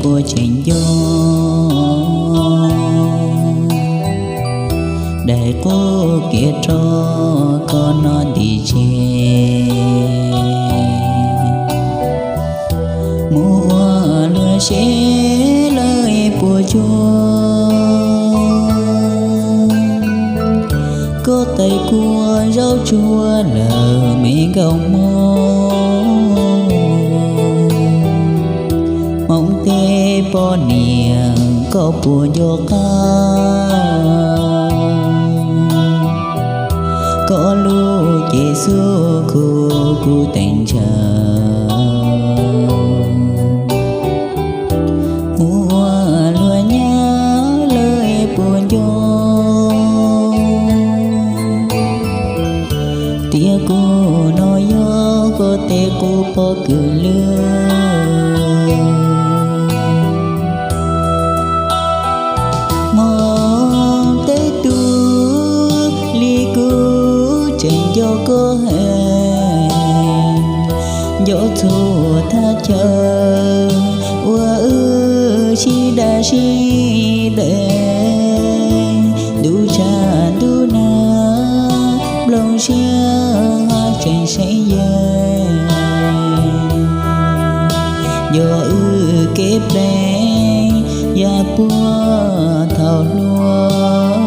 puas tseem nco, daim qub kev rog koj noj ntim tseg. Mus ua luag seb lawv puas tsuaj, koj tais kua zaub tsuag lawm me nkauj Hmoob. Hmoob tej poj niam koj puas nco qab, koj lub cev xub khum kuv teem ntshaw. Mus ua luag nyab lawv puas nco, tiam kuv no yog koj tej qub pob kws lwj. Hmoob tej tub, li kuv tseem nco koj heev, nco txhua thaj chaw uas wb sib daj sib deev, ntuj tshav ntuj nag, nplooj siab haj tseem seev yees. Yog wb kev pleev yam puag thaum hluas,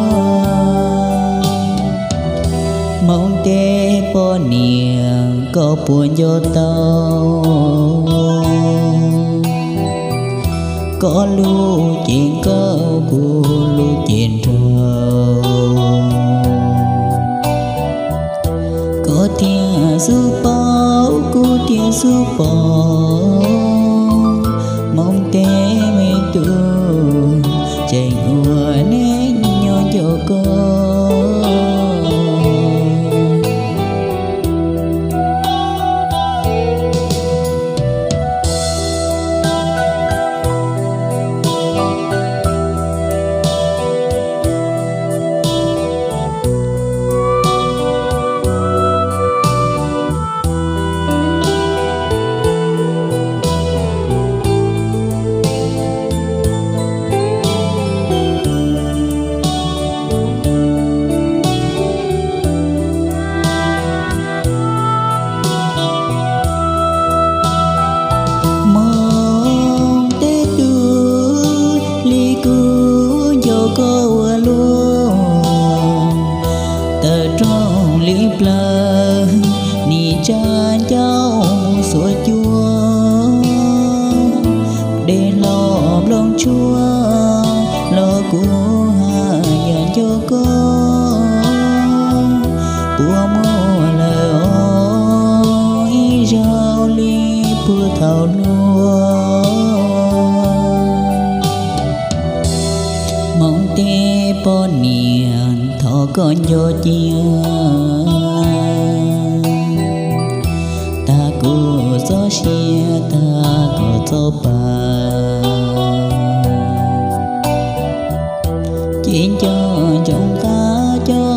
Hmoob tej poj niam koj puas nco tau, koj lub cev nkauj kuv lub cev nraug, koj thiaj xub paub kuv thiaj xub pom, Hmoob tej me tub, tseem ua neej nyob nco koj. Hmoob tej tub, li kuv nco koj ua luaj, tawm rooj li plawv, nim tsa ncauj mus xuas cua, dej hlau nplooj tshuaj los kuv haj yam nco koj, puas muaj lawm os ib zaug li puag thaum hluas. Hmoob tej poj niam thov koj nco cia, tag kuv txoj sia tag koj txoj pa, ces nco ntsoov qab coj